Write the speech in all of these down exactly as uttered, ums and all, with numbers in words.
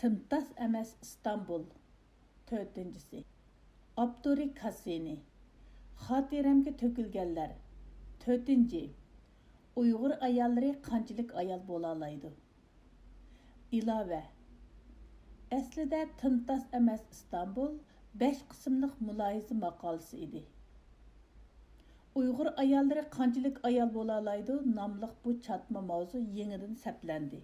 تىمتاس ئەمەس ئىستانبۇل، تۆتىنچىسى. ئاپتورى: كاسسىنى. خاتىرەمگە تۆكۈلگەنلەر، تۆتىنچى. ئۇيغۇر ئاياللىرى قانچىلىك ئايال بولالايدۇ؟ ئىلاۋە: ئەسلىدە تىمتاس ئەمەس ئىستانبۇل بەش قىسىملىق مۇلاھىزە ماقالىسى ئىدى. ئۇيغۇر ئاياللىرى قانچىلىك ئايال بولالايدۇ ناملىق بۇ چاتما ماۋزۇ يېڭىدىن سەپلەندى.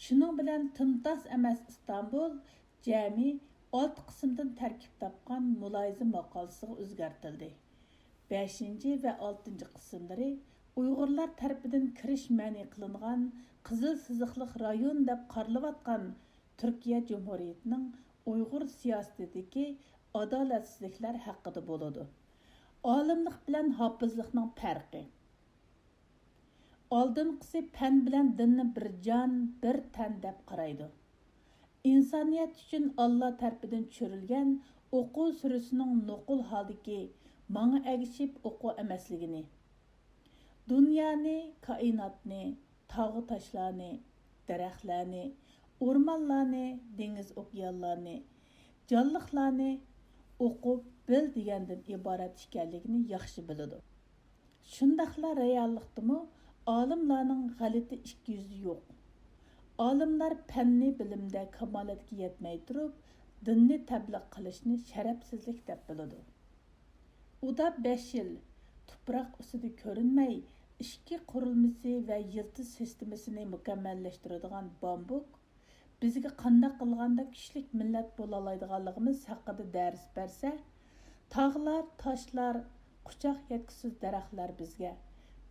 شۇنىڭ بىلەن تىمتاس ئەمەس ئىستانبۇل جەمئىي ئالتە قىسىمدىن تەركىب تاپقان مۇلاھىزە ماقالىسىغا ئۆزگەرتىلدى. بەشىنچى ۋە ئالتىنچى قىسىملىرى ئۇيغۇرلار تەرىپىدىن كىرىش مەنئى قىلىنغان قىزىل سىزىقلىق رايون دەپ قارىلىۋاتقان تۈركىيە جۇمھۇرىيىتىنىڭ ئۇيغۇر سىياسىتىدىكى ئادالەتسىزلىكلەر ھەققىدە بولىدۇ. ئالىملىق بىلەن ھاپىزلىقنىڭ پەرقى. ئالدىنقىسى پەن بىلەن دىننى بىر جان، بىر تەن دەپ قارايدۇ. ئىنسانىيەت ئۈچۈن ئاللا تەرىپىدىن چۈشۈرۈلگەن ئوقۇ سۈرىسىنىڭ نوقۇل ھالدىكى ماڭا ئەگىشىپ ئوقۇ ئەمەسلىكىنى، دۇنيانى، كائىناتنى، تاغۇ تاشلارنى، دەرەخلەرنى، ئورمانلارنى، دېڭىز ئوكيانلارنى، جانلىقلارنى ئوقۇپ بىل دېگەندىن ئىبارەت ئىكەنلىكىنى ياخشى بىلىدۇ. شۇنداقلا رېئاللىقتىمۇ ئالىملارنىڭ غەلىتە ئىككى يۈزى يوق. ئالىملار پەننى بىلىمدە كامالەتكە يەتمەي تۇرۇپ، دىننى تەبلىغ قىلىشنى شەرەپسىزلىك دەپ بىلىدۇ. ئۇدا بەش يىل تۇپراق ئۈستىدە كۆرۈنمەي، ئىچكى قۇرۇلمىسى ۋە يىلتىز سىستېمىسىنى مۇكەممەللەشتۈرىدىغان بامبۇك بىزگە قانداق قىلغاندا كۈچلۈك مىللەت بولالايدىغانلىقىمىز ھەققىدە دەرس بەرسە، تاغلار، تاشلار، قۇچاق يەتكۈسىز دەرەخلەر بىزگە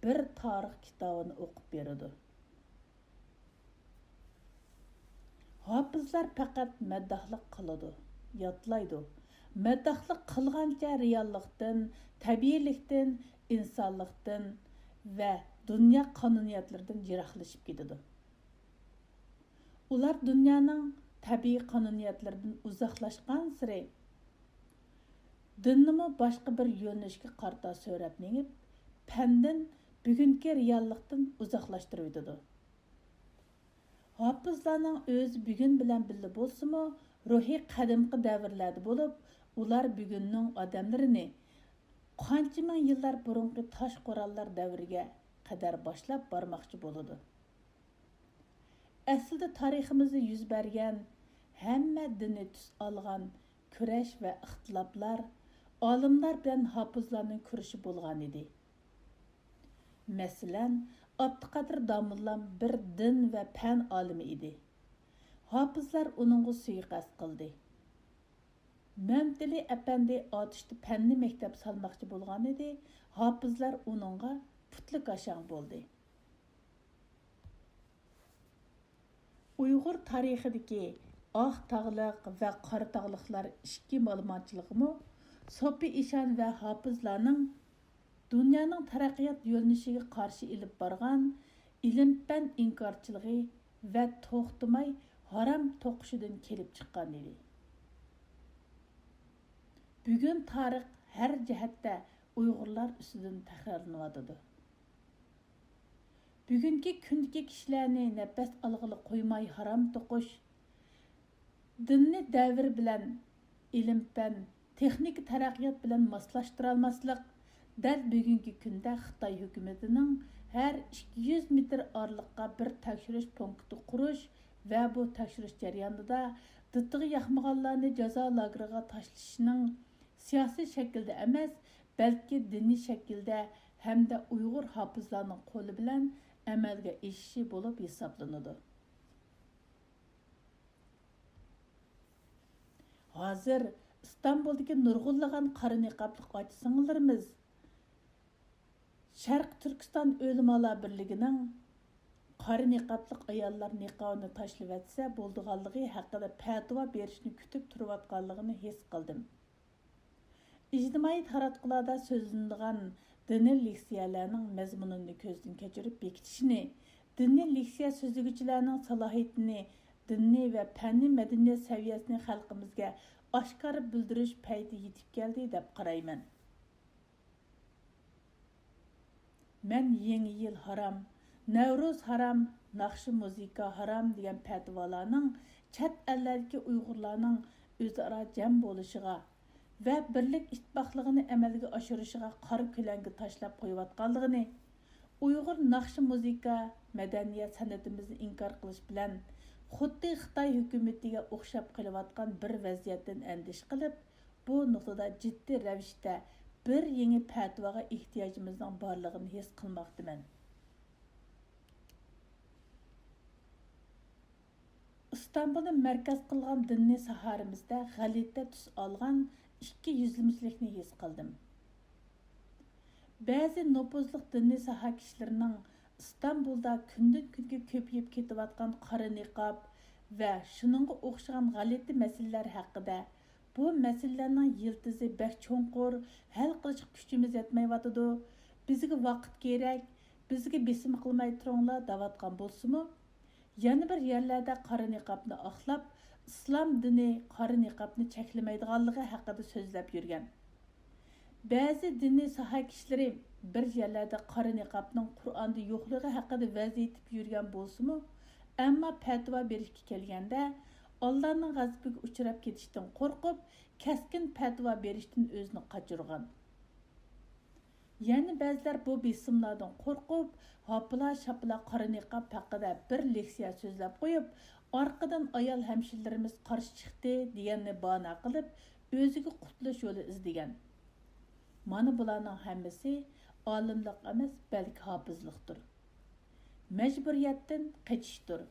بىر تارىخ كىتابىنى ئوقۇپ بېرىدۇ. ھاپىزلار پەقەت مەدداھلىق قىلىدۇ، يادلايدۇ. مەدداھلىق قىلغانچە رېئاللىقتىن، تەبىئىيلىكتىن، ئىنسانلىقتىن ۋە دۇنيا قانۇنىيەتلىرىدىن يىراقلىشىپ كېتىدۇ. ئۇلار دۇنيانىڭ تەبىئىي قانۇنىيەتلىرىدىن ئۇزاقلاشقانسېرى، دىننىمۇ باشقا بىر يۆنىلىشكە قارىتا سۆرەپ مېڭىپ، پەندىن، بۈگۈنكى رېئاللىقتىن ئۇزاقلاشتۇرۇۋېتىدۇ. ھاپىزلارنىڭ ئۆزى بۈگۈن بىلەن بىللە بولسىمۇ، روھى قەدىمكى دەۋرلەردە بولۇپ، ئۇلار بۈگۈننىڭ ئادەملىرىنى قانچە مىڭ يىللار بۇرۇنقى تاش قوراللار دەۋرىگە قەدەر باشلاپ بارماقچى بولىدۇ. ئەسلىدە تارىخىمىزدا يۈز بەرگەن، ھەممە دىنى تۈس ئالغان كۈرەش ۋە ئىختىلاپلار ئالىملار بىلەن ھاپىزلارنىڭ كۈرىشى بولغانىدى. مەسىلەن، ئابدۇقادىر داموللام بىر دىن ۋە پەن ئالىمى ئىدى. ھاپىزلار ئۇنىڭغا سۇيىقەست قىلدى. مەمتىلى ئەپەندى ئاتۇشتا پەننى مەكتەپ سالماقچى بولغانىدى، ھاپىزلار ئۇنىڭغا پۇتلىكاشاڭ بولدى. ئۇيغۇر تارىخىدىكى ئاق تاغلىق ۋە قارا تاغلىقلار ئىچكى مالىمانچىلىقىمۇ سوپى ئىشان ۋە ھاپىزلارنىڭ دۇنيانىڭ تەرەققىيات يۆنىلىشىگە قارشى ئېلىپ بارغان ئىلىم-پەن ئىنكارچىلىقى ۋە توختىماي ھارام توقۇشىدىن كېلىپ چىققان ئىدى. بۈگۈن تارىخ ھەر جەھەتتە ئۇيغۇرلار ئۈستىدىن تەكرارلىنىۋاتىدۇ. بۈگۈنكى كۈندىكى كىشىلەرنى نەپەس ئالغىلى قويماي ھارام توقۇش، دىننى دەۋر بىلەن، ئىلىم-پەن، تېخنىكا تەرەققىيات بىلەن ماسلاشتۇرالماسلىق، دەل بۈگۈنكى كۈندە خىتاي ھۆكۈمىتىنىڭ ھەر ئىككى يۈز مېتىر ئارىلىققا بىر تەكشۈرۈش پونكىتى قۇرۇش ۋە بۇ تەكشۈرۈش جەريانىدا دىتىغا ياقمىغانلارنى جازا لاگېرىغا تاشلىشىنىڭ سىياسىي شەكىلدە ئەمەس، بەلكى دىنىي شەكىلدە ھەمدە ئۇيغۇر ھاپىزلارنىڭ قولى بىلەن ئەمەلگە ئېشىشى بولۇپ ھېسابلىنىدۇ. ھازىر ئىستانبۇلدىكى نۇرغۇنلىغان قارا نىقابلىق ئاچا-سىڭىللىرىمىز شەرقىي تۈركىستان ئۆلىمالار بىرلىكىنىڭ قارا نىقابلىق ئاياللار نىقابىنى تاشلىۋەتسە بولىدىغانلىقى ھەققىدە پەتىۋا بېرىشنى كۈتۈپ تۇرۇۋاتقانلىقىنى ھېس قىلدىم. ئىجتىمائىي تاراتقۇلاردا سۆزلىنىدىغان دىنىي لېكسىيەلەرنىڭ مەزمۇنىنى كۆزدىن كەچۈرۈپ بېكىتىشنى، دىنىي لېكسىيە سۆزلىگۈچىلەرنىڭ سالاھىيىتىنى، دىنىي ۋە پەننىي مەدەنىيەت سەۋىيەسىنى خەلقىمىزگە ئاشكارا بىلدۈرۈش پەيتى يېتىپ كەلدى دەپ قارايمەن. مەن يېڭى يىل ھارام، نەۋرۇز ھارام، ناخشا-مۇزىكا ھارام دېگەن پەتىۋالارنىڭ چەت ئەللەردىكى ئۇيغۇرلارنىڭ ئۆزئارا جەم بولۇشىغا ۋە بىرلىك ئىتتىپاقلىقىنى ئەمەلگە ئاشۇرۇشىغا قارا كۆلەڭگە تاشلاپ قويۇۋاتقانلىقىنى، ئۇيغۇر ناخشا-مۇزىكا، مەدەنىيەت سەنئىتىمىزنى ئىنكار قىلىش بىلەن خۇددى خىتاي ھۆكۈمىتىگە ئوخشاپ قېلىۋاتقان بىر ۋەزىيەتتىن ئەندىشە قىلىپ، بۇ نۇقتىدا جىددىي رەۋىشتە بىر يېڭى پەتىۋاغا ئېھتىياجىمىزنىڭ بارلىقىنى ھېس قىلماقتىمەن. ئىستانبۇلنى مەركەز قىلغان دىنىي ساھەمىزدە غەلىتە تۈس ئالغان ئىككى يۈزلىمىچىلىكنى ھېس قىلدىم. بەزى نوپۇزلۇق دىنىي ساھە كىشىلىرىنىڭ ئىستانبۇلدا كۈندىن-كۈنگە كۆپىيىپ كېتىۋاتقان قارا نىقاب ۋە شۇنىڭغا ئوخشىغان غەلىتە مەسىلىلەر ھەققىدە، بۇ مەسىلىلەرنىڭ يىلتىزى بەك چوڭقۇر، ھەل قىلىشقا كۈچىمىز يەتمەيۋاتىدۇ، بىزگە ۋاقىت كېرەك، بىزگە بېسىم قىلماي تۇرۇڭلار دەۋاتقان بولسىمۇ، يەنە بىر يەرلەردە قارا نىقابنى ئاقلاپ، ئىسلام دىنى قارا نىقابنى چەكلىمەيدىغانلىقى ھەققىدە سۆزلەپ يۈرگەن. بەزى دىنىي ساھە كىشىلىرى بىر يەرلەردە قارا نىقابنىڭ قۇرئاندا يوقلۇقى ھەققىدە ۋەز ئېيتىپ يۈرگەن بولسىمۇ، ئەمما پەتىۋا بېرىشكە كەلگەندە، ئاللانىڭ غەزىپىگە ئۇچراپ كېتىشتىن قورقۇپ، كەسكىن پەتىۋا بېرىشتىن ئۆزىنى قاچۇرغان. يەنە بەزىلەر بۇ بېسىملاردىن قورقۇپ، ھاپىلا-شاپىلا قارا نىقاب ھەققىدە بىر لېكسىيە سۆزلەپ قويۇپ، ئارقىدىن ئايال ھەمشىرىلىرىمىز قارشى چىقتى دېگەننى باھانە قىلىپ، ئۆزىگە قۇتۇلۇش يولى ئىزدىگەن. مانا بۇلارنىڭ ھەممىسى ئالىملىق ئەمەس، بەلكى ھاپىزلىقتۇر. مەجبۇرىيەتتىن قېچىشتۇر.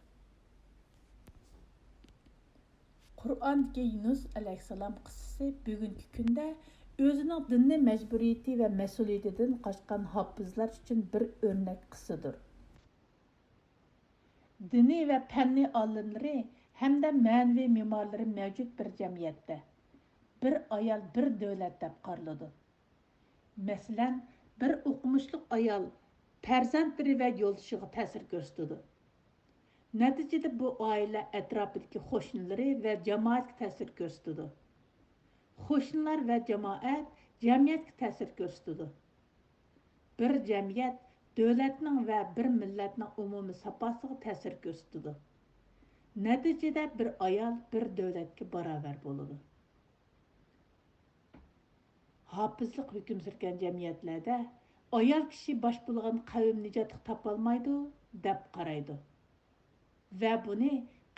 قۇرئاندىكى يۇنۇس ئەلەيھىسسالام قىسسىسى بۈگۈنكى كۈندە ئۆزىنىڭ دىنىي مەجبۇرىيىتى ۋە مەسئۇلىيىتىدىن قاچقان ھاپىزلار ئۈچۈن بىر ئۆرنەك قىسسىدۇر. دىنىي ۋە پەننىي ئالىملىرى ھەمدە مەنىۋى مېمارلىرى مەۋجۇت بىر جەمئىيەتتە، بىر ئايال، بىر دۆلەت دەپ قارىلىدۇ. مەسىلەن، بىر ئوقۇمۇشلۇق ئايال پەرزەنتلىرى ۋە يولدىشىغا تەسىر كۆرسىتىدۇ. نەتىجىدە بۇ ئائىلە ئەتراپىدىكى قوشنىلىرى ۋە جامائەتكە تەسىر كۆرسىتىدۇ. قوشنىلار ۋە جامائەت جەمئىيەتكە تەسىر كۆرسىتىدۇ. بىر جەمئىيەت دۆلەتنىڭ ۋە بىر مىللەتنىڭ ئومۇمىي ساپاسىغا تەسىر كۆرسىتىدۇ. نەتىجىدە بىر ئايال بىر دۆلەتكە باراۋەر بولىدۇ. ھاپىزلىق ھۆكۈم سۈرگەن جەمئىيەتلەردە ئايال كىشى باش بولغان قەۋم نىجاتلىق تاپالمايدۇ، دەپ قارايدۇ ۋە بۇنى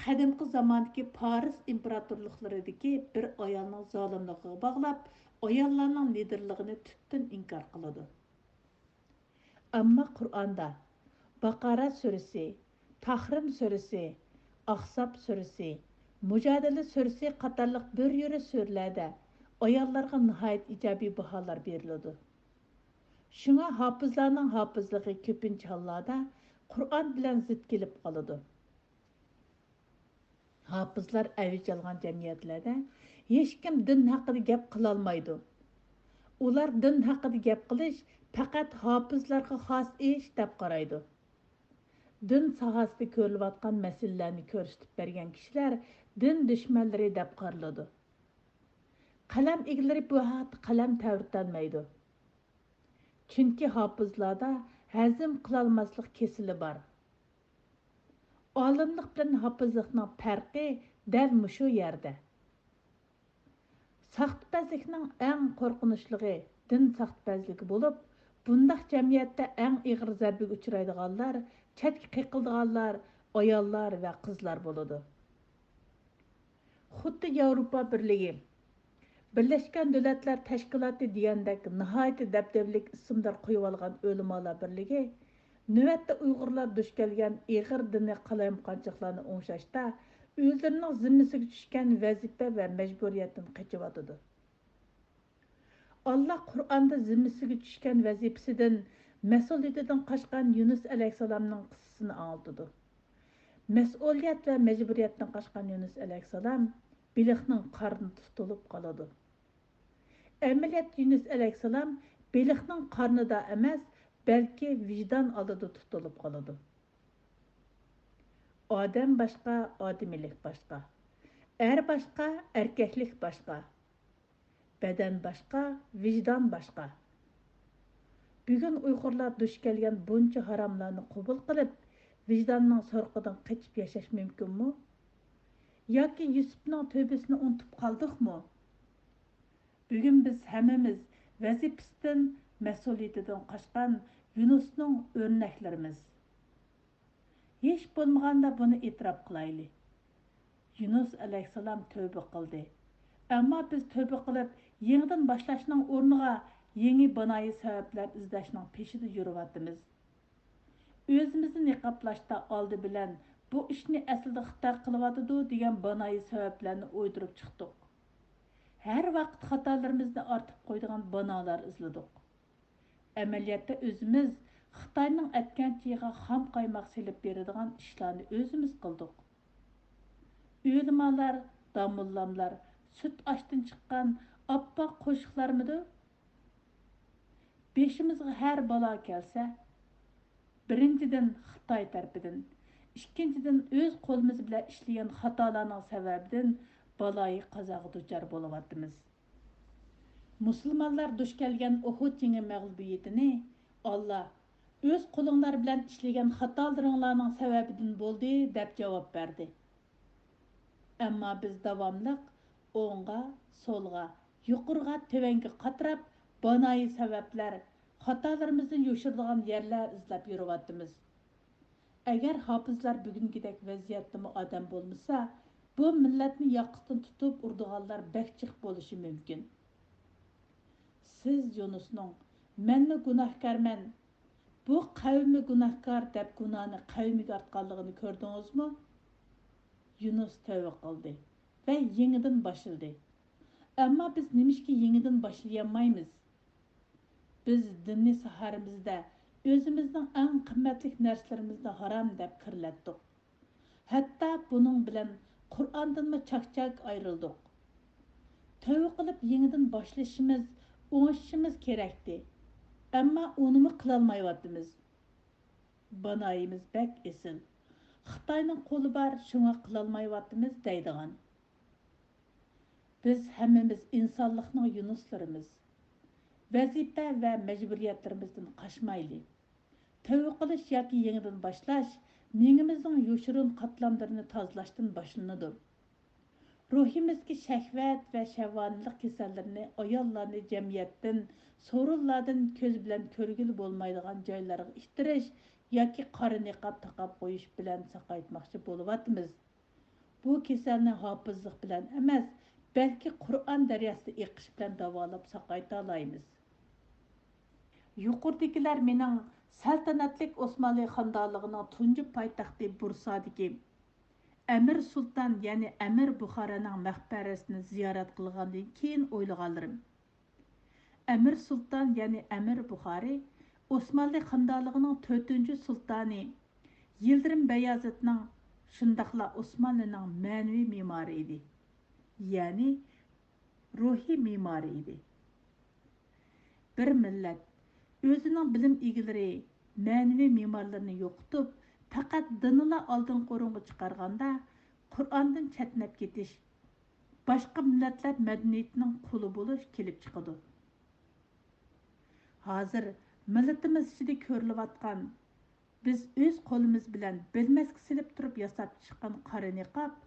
قەدىمكى زاماندىكى پارس ئىمپېراتورلۇقلىرىدىكى بىر ئايالنىڭ زالىملىقىغا باغلاپ، ئاياللارنىڭ لىدىرلىقىنى تۈپتىن ئىنكار قىلىدۇ. ئەمما قۇرئاندا باقارا سۈرىسى، تەھرىم سۈرىسى، ئەھزاب سۈرىسى، مۇجادىلە سۈرىسى قاتارلىق بىر يۈرە سۈرىلەردە ئاياللارغا ناھايىتى ئىجابىي باھالار بېرىلىدۇ. شۇڭا ھاپىزلارنىڭ ھاپىزلىقى كۆپىنچە ھاللاردا قۇرئان بىلەن زىت كېلىپ قالىدۇ. ھاپىزلار ئەۋج ئالغان جەمئىيەتلەردە ھېچكىم دىن ھەققىدە گەپ قىلالمايدۇ. ئۇلار دىن ھەققىدە گەپ قىلىش پەقەت ھاپىزلارغا خاس ئىش دەپ قارايدۇ. دىن ساھەسىدە كۆرۈلۈۋاتقان مەسىلىلەرنى كۆرسىتىپ بەرگەن كىشىلەر دىن دۈشمەنلىرى دەپ قارىلىدۇ. قەلەم ئىگىلىرى بۇ ھەقتە قەلەم تەۋرىتەلمەيدۇ. چۈنكى ھاپىزلاردا ھەزىم قىلالماسلىق كېسىلى بار. ئالىملىق بىلەن ھاپىزلىقنىڭ پەرقى دەل مۇشۇ يەردە. ساختىپەزلىكنىڭ ئەڭ قورقۇنچلۇقى دىن ساختىپەزلىكى بولۇپ، بۇنداق جەمئىيەتتە ئەڭ ئېغىر زەربىگە ئۇچرايدىغانلار، چەتكە قېقىلىدىغانلار ئاياللار ۋە قىزلار بولىدۇ. خۇددى ياۋروپا بىرلىكى، بىرلەشكەن دۆلەتلەر تەشكىلاتى دېگەندەك ناھايىتى دەبدەبىلىك ئىسىملار قويۇۋالغان ئۆلىمالار بىرلىكى نۆۋەتتە ئۇيغۇرلار دۇچ كەلگەن ئېغىر دىنىي قالايمىقانچىلىقلارنى ئوڭشاشتا ئۆزلىرىنىڭ زىممىسىگە چۈشكەن ۋەزىپە ۋە مەجبۇرىيەتتىن قېچىۋاتىدۇ. ئاللا قۇرئاندا زىممىسىگە چۈشكەن ۋەزىپىسىدىن، مەسئۇلىيىتىدىن قاچقان يۇنۇس ئەلەيھىسسالامنىڭ قىسسىسىنى ئاڭلىتىدۇ. مەسئۇلىيەت ۋە مەجبۇرىيەتتىن قاچقان يۇنۇس ئەلەيھىسسالام بېلىقنىڭ قارنىدا تۇتۇلۇپ قالىدۇ. ئەمەلىيەتتە يۇنۇس ئەلەيھىسسالام بېلىقنىڭ قارنىدا ئەمەس، بەلكى ۋىجدان ئالدىدا تۇتۇلۇپ قالىدۇ. ئادەم باشقا، ئادىمىيلىك باشقا. ئەر باشقا، ئەركەكلىك باشقا. بەدەن باشقا، ۋىجدان باشقا. بۈگۈن ئۇيغۇرلار دۇچ كەلگەن بۇنچە ھاراملارنى قوبۇل قىلىپ، ۋىجداننىڭ سورىقىدىن قېچىپ ياشاش مۇمكىنمۇ؟ ياكى يۈسۈپنىڭ تۆبىسىنى ئۇنتۇپ قالدۇقمۇ؟ بۈگۈن بىز ھەممىمىز ۋەزىپىسىدىن، مەسئۇلىيىتىدىن قاچقان يۇنۇسنىڭ ئۆرنەكلىرىمىز. ھېچ بولمىغاندا بۇنى ئېتىراپ قىلايلى. يۇنۇس ئەلەيھىسسالام تۆبە قىلدى. ئەمما بىز تۆبە قىلىپ، يېڭىدىن باشلاشنىڭ ئورنىغا يېڭى بىنائىي سەۋەبلەر ئىزدەشنىڭ پېشىدا يۈرۈۋاتىمىز. ئۆزىمىزنى نىقابلاشتا ئالدى بىلەن بۇ ئىشنى ئەسلىدە خىتاي قىلىۋاتىدۇ دېگەن بىنائىي سەۋەبلەرنى ئويدۇرۇپ چىقتۇق. ھەر ۋاقىت خاتالىرىمىزنى ئارتىپ قويىدىغان بىنالار ئىزلىدۇق. ئەمەلىيەتتە ئۆزىمىز خىتاينىڭ ئەتكەن چېيىغا خام قايماق سېلىپ بېرىدىغان ئىشلارنى ئۆزىمىز قىلدۇق. ئۆلىمالار، داموللاملار سۈت ئاشتىن چىققان ئاپئاق قوشۇقلارمىدۇ؟ بېشىمىزغا ھەر بالا كەلسە، بىرىنچىدىن، خىتاي تەرىپىدىن، ئىككىنچىدىن، ئۆز قولىمىز بىلەن ئىشلىگەن خاتالارنىڭ سەۋەبىدىن بالايىقازاغا دۇچار بولۇۋاتىمىز. مۇسۇلمانلار دۇچ كەلگەن ئۇھۇد جېڭى مەغلۇبىيىتىنى ئاللا ئۆز قولۇڭلار بىلەن ئىشلىگەن خاتالىرىڭلارنىڭ سەۋەبىدىن بولدى، دەپ جاۋاب بەردى. ئەمما بىز داۋاملىق ئوڭغا، سولغا، يۇقىرىغا، تۆۋەنگە قاتراپ، بىنائىي سەۋەبلەر، خاتالىرىمىزنى يوشۇرىدىغان يەرلەر ئىزدەپ يۈرۈۋاتىمىز. ئەگەر ھاپىزلار بۈگۈنكىدەك ۋەزىيەتتىمۇ ئادەم بولمىسا، بۇ مىللەتنى ياقىسىدىن تۇتۇپ ئۇرىدىغانلار بەك جىق بولۇشى مۇمكىن. سىز يۇنۇسنىڭ، مەنمۇ گۇناھكارمەن، بۇ قەۋممۇ گۇناھكار دەپ گۇناھنى قەۋمىگە ئارتقانلىقىنى كۆردىڭىزمۇ؟ يۇنۇس تەۋبە قىلدى ۋە يېڭىدىن باشلىدى. ئەمما بىز نېمىشقا يېڭىدىن باشلىيالمايمىز؟ بىز دىنىي ساھەمىزدە ئۆزىمىزنىڭ ئەڭ قىممەتلىك نەرسىلىرىمىزنى ھارام دەپ كىرلەتتۇق. ھەتتا بۇنىڭ بىلەن قۇرئاندىنمۇ چاك-چاك ئايرىلدۇق. تەۋبە قىلىپ يېڭىدىن باشلىشىمىز، ئوڭشىشىمىز كېرەكتى. ئەمما ئۇنىمۇ قىلالمايۋاتىمىز. بىنائىمىز بەك ئېسىل. خىتاينىڭ قولى بار، شۇڭا قىلالمايۋاتىمىز دەيدىغان. بىز ھەممىمىز ئىنسانلىقنىڭ يۇنۇسلىرىمىز. ۋەزىپە ۋە مەجبۇرىيەتلىرىمىزدىن قاچمايلى. تەۋبە قىلىش ياكى يېڭىدىن باشلاش مېڭىمىزنىڭ يوشۇرۇن قاتلاملىرىنى تازىلاشتىن باشلىنىدۇ. روھىمىزدىكى شەھۋەت ۋە شەھۋانىيلىق كېسەللىرىنى ئاياللارنى جەمئىيەتتىن، سورۇنلاردىن كۆز بىلەن كۆرگىلى بولمايدىغان جايلارغا ئىتتىرىش ياكى قارا نىقاب تاقاپ قويۇش بىلەن ساقايتماقچى بولۇۋاتىمىز. بۇ كېسەلنى ھاپىزلىق بىلەن ئەمەس، بەلكى قۇرئان دەرياسىدا ئېقىش بىلەن داۋالاپ ساقايتالايمىز. يۇقىرىدىكىلەر مېنىڭ سەلتەنەتلىك ئوسمانلى خانىدانلىقىنىڭ تۇنجى پايتەختى بۇرسادىكى ئەمىر سۇلتان، يەنى ئەمىر بۇخارانىڭ مەقبەرىسىنى زىيارەت قىلغاندىن كېيىن ئويلىغانلىرىم. ئەمىر سۇلتان، يەنى ئەمىر بۇخارى ئوسمانلى خانىدانلىقىنىڭ تۆتىنچى سۇلتانى يىلدىرىم بايازىتنىڭ، شۇنداقلا ئوسمانلىنىڭ مەنىۋى مېمارى ئىدى. يەنى روھىي مېمارى ئىدى. بىر مىللەت ئۆزىنىڭ بىلىم ئىگىلىرى، مەنىۋى مېمارلىرىنى يوقىتىپ، پەقەت دىنىلا ئالدىنقى ئورۇنغا چىقارغاندا، قۇرئاندىن چەتنەپ كېتىش، باشقا مىللەتلەر مەدەنىيىتىنىڭ قۇلى بولۇش كېلىپ چىقىدۇ. ھازىر مىللىتىمىز ئىچىدە كۆرۈلۈۋاتقان، بىز ئۆز قولىمىز بىلەن بىلمەسكە سېلىپ تۇرۇپ ياساپ چىققان قارا نىقاب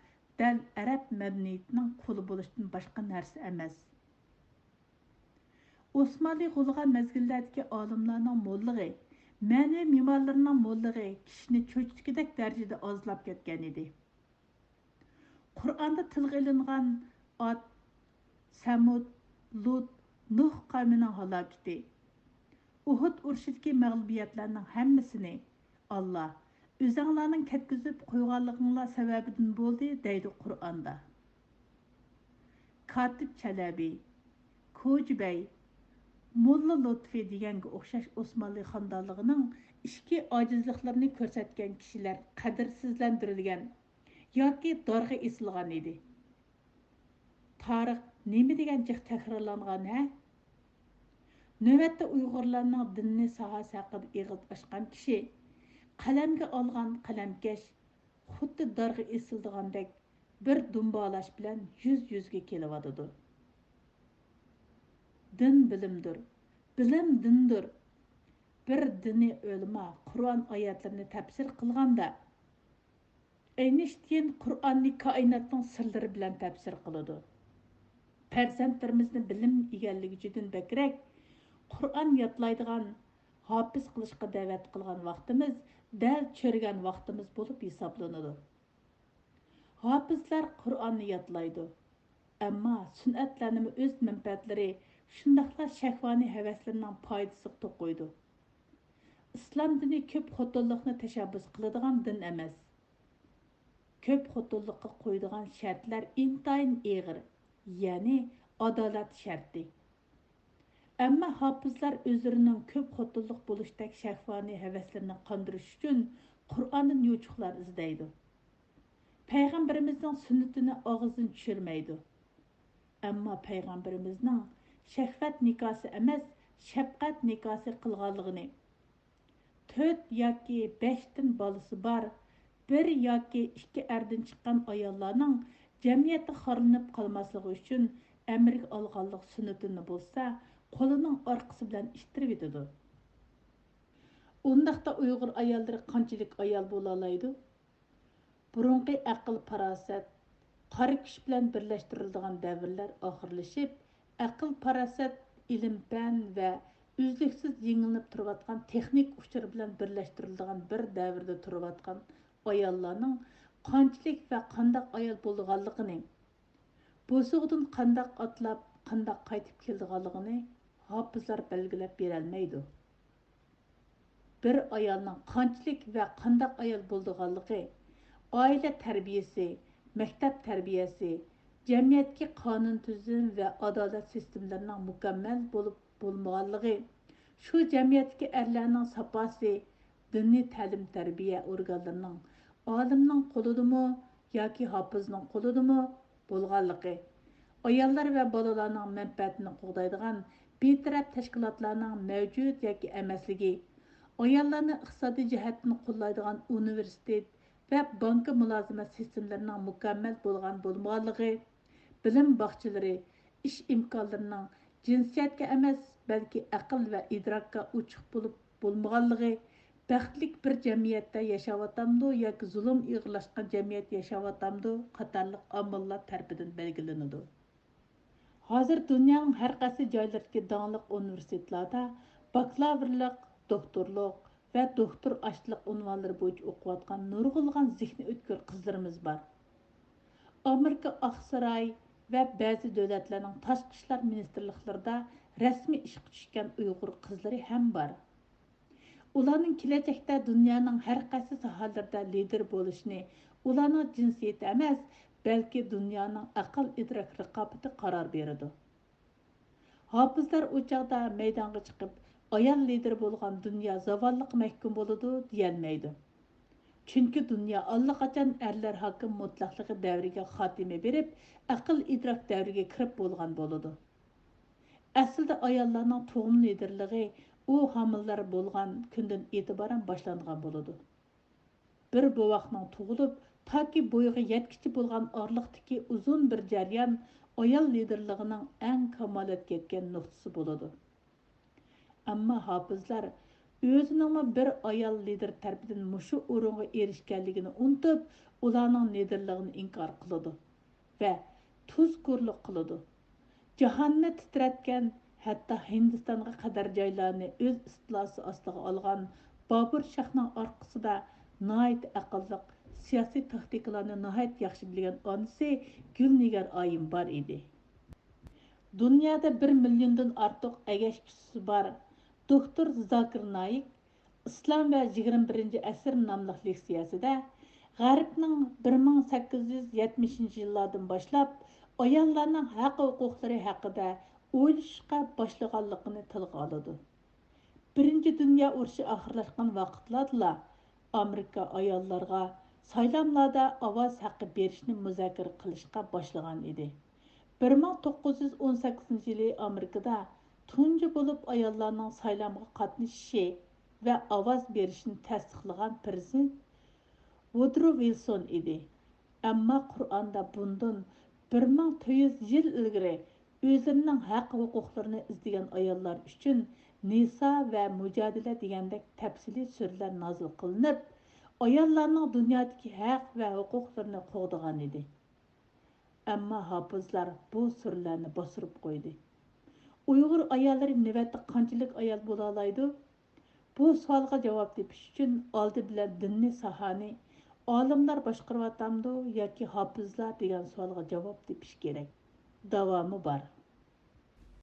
دەل ئەرەب مەدەنىيىتىنىڭ قۇلى بولۇشتىن باشقا نەرسە ئەمەس. ئوسمانلى غۇلىغان مەزگىللەردىكى ئالىملارنىڭ موللىغى، مەنىۋى مېمارلىرىنىڭ موللىغى كىشىنى چۆچۈتكۈدەك دەرىجىدە ئازلاپ كەتكەن ئىدى. قۇرئاندا تىلغا ئېلىنغان ئاد، سەمۇد، لۇت، نۇھ قەۋمىنىڭ ھالاكىتى، ئۇھۇد ئۇرۇشىدىكى مەغلۇبىيەتلەرنىڭ ھەممىسىنى ئاللا ئۆزەڭلارنىڭ كەتكۈزۈپ قويغانلىقىڭلار سەۋەبىدىن بولدى دەيدۇ قۇرئاندا. كاتىپ چەلەبى، كوجىبەي، موللا لۇتفى دېگەنگە ئوخشاش ئوسمانلى خانىدانلىقىنىڭ ئىچكى ئاجىزلىقلىرىنى كۆرسەتكەن كىشىلەر قەدىرسىزلەندۈرۈلگەن ياكى دارغا ئېسىلغان ئىدى. تارىخ نېمە دېگەن جىق تەكرارلانغان ھە؟ نۆۋەتتە ئۇيغۇرلارنىڭ دىنىي ساھەسى ھەققىدە ئېغىز ئاچقان كىشى، قەلەمگە ئالغان قەلەمكەش خۇددى دارغا ئېسىلىدىغاندەك بىر دۇمبالاش بىلەن يۈز يۈزگە كېلىۋاتىدۇ. دىن بىلىمدۇر، بىلىم دىندۇر. بىر دىنىي ئۆلىما قۇرئان ئايەتلىرىنى تەپسىر قىلغاندا، ئەينىشتىين قۇرئاننى كائىناتنىڭ سىرلىرى بىلەن تەپسىر قىلىدۇ. پەرزەنتلىرىمىزنى بىلىم ئىگىلىگۈچىدىن بەكرەك قۇرئان يادلايدىغان، ھاپىز قىلىشقا دەۋەت قىلغان ۋاقتىمىز دەل چۆرىگەن ۋاقتىمىز بولۇپ ھېسابلىنىدۇ. ھاپىزلار قۇرئاننى يادلايدۇ، ئەمما سۈنئەتلەرنىمۇ ئۆز مەنپەئەتلىرى، شۇنداقلا شەھۋانىي ھەۋەسلىرىنىڭ پايدىسىغا توقۇيدۇ. ئىسلام دىنى كۆپ خوتۇنلۇقنى تەشەببۇس قىلىدىغان دىن ئەمەس. كۆپ خوتۇنلۇققا قويىدىغان شەرتلەر ئىنتايىن ئېغىر، يەنى ئادالەت شەرتى. ئەمما ھاپىزلار ئۆزلىرىنىڭ كۆپ خوتۇنلۇق بولۇشتەك شەھۋانىي ھەۋەسلىرىنى قاندۇرۇش ئۈچۈن قۇرئاندىن يوچۇقلار ئىزدەيدۇ. پەيغەمبىرىمىزنىڭ سۈننىتىنى ئاغزىدىن چۈشۈرمەيدۇ. ئەمما پەيغەمبىرىمىزنىڭ شەھۋەت نىكاسى ئەمەس، شەپقەت نىكاسى قىلغانلىقىنى، تۆت ياكى بەشتىن بالىسى بار، بىر ياكى ئىككى ئەردىن چىققان ئاياللارنىڭ جەمئىيەتتە خارلىنىپ قالماسلىقى ئۈچۈن ئەمرىگە ئالغانلىق سۈننىتىنى بولسا قولىنىڭ ئارقىسى بىلەن ئىتتىرىۋېتىدۇ. ئۇنداقتا ئۇيغۇر ئاياللىرى قانچىلىك ئايال بولالايدۇ؟ بۇرۇنقى ئەقىل-پاراسەت، قارا كۈچ بىلەن بىرلەشتۈرۈلىدىغان دەۋرلەر ئاخىرلىشىپ، ئەقىل-پاراسەت، ئىلىم-پەن ۋە ئۈزلۈكسىز يېڭىلىنىپ تۇرۇۋاتقان تېخنىكا ئۇچۇرى بىلەن بىرلەشتۈرۈلىدىغان بىر دەۋردە تۇرۇۋاتقان ئاياللارنىڭ قانچىلىك ۋە قانداق ئايال بولىدىغانلىقىنى، بوسۇغىدىن قانداق ئاتلاپ، قانداق قايتىپ كېلىدىغانلىقىنى ھاپىزلار بەلگىلەپ بېرەلمەيدۇ. بىر ئايالنىڭ قانچىلىك ۋە قانداق ئايال بولىدىغانلىقى، ئائىلە تەربىيەسى، مەكتەپ تەربىيەسى، جەمئىيەتتىكى قانۇن-تۈزۈم ۋە ئادالەت سىستېمىلىرىنىڭ مۇكەممەل بولۇپ بولمىغانلىقى، شۇ جەمئىيەتتىكى ئەرلەرنىڭ ساپاسى، دىنىي تەلىم-تەربىيە ئورگانلىرىنىڭ ئالىمنىڭ قولىدىمۇ ياكى ھاپىزنىڭ قولىدىمۇ بولغانلىقى، ئاياللار ۋە بالىلارنىڭ مەنپەئەتىنى قوغدايدىغان بىتەرەپ تەشكىلاتلارنىڭ مەۋجۇت ياكى ئەمەسلىكى، ئاياللارنى ئىقتىسادىي جەھەتتىن قوللايدىغان ئۇنىۋېرسىتېت ۋە بانكا مۇلازىمەت سىستېمىلىرىنىڭ مۇكەممەل بولغان بولمىغانلىقى، بىلىم باغچىلىرى ئىش ئىمكانلىرىنىڭ جىنسىيەتكە ئەمەس، بەلكى ئەقىل ۋە ئىدراكقا ئوچۇق بولۇپ بولمىغانلىقى، بەختلىك بىر جەمئىيەتتە ياشاۋاتامدۇ ياكى زۇلۇم ئېغىرلاشقان جەمئىيەتتە ياشاۋاتامدۇ قاتارلىق ئامىللار تەرىپىدىن بەلگىلىنىدۇ. ھازىر دۇنيانىڭ ھەر قايسى جايلىرىدىكى داڭلىق ئۇنىۋېرسىتېتلاردا باكلاۋرلىق، دوكتورلۇق ۋە دوكتور ئاشلىق ئۇنۋانلىرى بويىچە ئوقۇۋاتقان نۇرغۇنلىغان زېھنى ئۆتكۈر قىزلىرىمىز بار. ئامېرىكا ئاقساراي ۋە بەزى دۆلەتلەرنىڭ تاشقى ئىشلار مىنىستىرلىقلىرىدا رەسمىي ئىشقا چۈشكەن ئۇيغۇر قىزلىرى ھەم بار. ئۇلارنىڭ كېلەچەكتە دۇنيانىڭ ھەر قايسى ساھەلىرىدە لىدېر بولۇشىنى ئۇلارنىڭ جىنسىيىتى ئەمەس، بەلكى دۇنيانىڭ ئەقىل-ئىدراك رىقابىتى قارار بېرىدۇ. ھاپىزلار ئۇ چاغدا مەيدانغا چىقىپ، ئايال لىدېر بولغان دۇنيا زاۋاللىققا مەھكۇم بولىدۇ دېيەلمەيدۇ. چۈنكى دۇنيا ئاللىقاچان ئەرلەر ھاكىم مۇتلەقلىقى دەۋرىگە خاتىمە بېرىپ، ئەقىل-ئىدراك دەۋرىگە كىرىپ بولغان بولىدۇ. ئەسلىدە ئاياللارنىڭ تۇغۇم لىدېرلىقى ئۇ ھامىلىدار بولغان كۈندىن ئېتىبارەن باشلانغان بولىدۇ. بىر بوۋاقنىڭ تۇغۇلۇپ، تاكى بويىغا يەتكىچە بولغان ئارىلىقتىكى ئۇزۇن بىر جەريان ئايال لىدېرلىقىنىڭ ئەڭ كامالەتكە يەتكەن نۇقتىسى بولىدۇ. ئەمما ھاپىزلار ئۆزىنىڭمۇ بىر ئايال لىدېر تەرىپىدىن مۇشۇ ئورۇنغا ئېرىشكەنلىكىنى ئۇنتۇپ، ئۇلارنىڭ لىدېرلىقىنى ئىنكار قىلىدۇ ۋە تۇزكورلۇق قىلىدۇ. جاھاننى تىترەتكەن، ھەتتا ھىندىستانغا قەدەر جايلارنى ئۆز ئىستىلاسى ئاستىغا ئالغان بابۇر شاھنىڭ ئارقىسىدا ناھايىتى ئەقىللىق، سىياسىي تاكتىكىلارنى ناھايىتى ياخشى بىلگەن ئانىسى گۈلنىگار ئايىم بار ئىدى. دۇنيادا بىر مىليوندىن ئارتۇق ئەگەشكۈچىسى بار دوكتور زاكىر نايىك ئىسلام ۋە يىگىرمە بىرىنچى ئەسىر ناملىق لېكسىيەسىدە، غەربنىڭ بىر مىڭ سەككىز يۈز يەتمىشىنچى يىللاردىن باشلاپ ئاياللارنىڭ ھەق-ھوقۇقلىرى ھەققىدە ئويلىشىشقا باشلىغانلىقىنى تىلغا ئالىدۇ. بىرىنچى دۇنيا ئۇرۇشى ئاخىرلاشقان ۋاقىتلاردىلا ئامېرىكا ئاياللارغا سايلاملاردا ئاۋاز ھەققى بېرىشنى مۇزاكىرە قىلىشقا باشلىغان ئىدى. بىر مىڭ توققۇز يۈز ئون سەككىزىنچى يىلى ئامېرىكىدا تۇنجى بولۇپ ئاياللارنىڭ سايلامغا قاتنىشىشى ۋە ئاۋاز بېرىشىنى تەستىقلىغان پىرېزىدېنت ۋۇدرو ۋىلسون ئىدى. ئەمما قۇرئاندا بۇندىن بىر مىڭ تۆت يۈز يىل ئىلگىرى ئۆزلىرىنىڭ ھەق-ھوقۇقلىرىنى ئىزدىگەن ئاياللار ئۈچۈن نىسا ۋە مۇجادىلە دېگەندەك تەپسىلىي سۈرىلەر نازىل قىلىنىپ، ئاياللارنىڭ دۇنيادىكى ھەق ۋە ھوقۇقلىرىنى قوغدىغان ئىدى. ئەمما ھاپىزلار بۇ سۈرىلەرنى باستۇرۇپ قويدى. ئۇيغۇر ئاياللىرى نۆۋەتتە قانچىلىك ئايال بولالايدۇ؟ بۇ سوئالغا جاۋاب تېپىش ئۈچۈن ئالدى بىلەن دىننى ساھانى ئالىملار باشقۇرۇۋاتامدۇ ياكى ھاپىزلار دېگەن سوئالغا جاۋاب تېپىش كېرەك. داۋامى بار.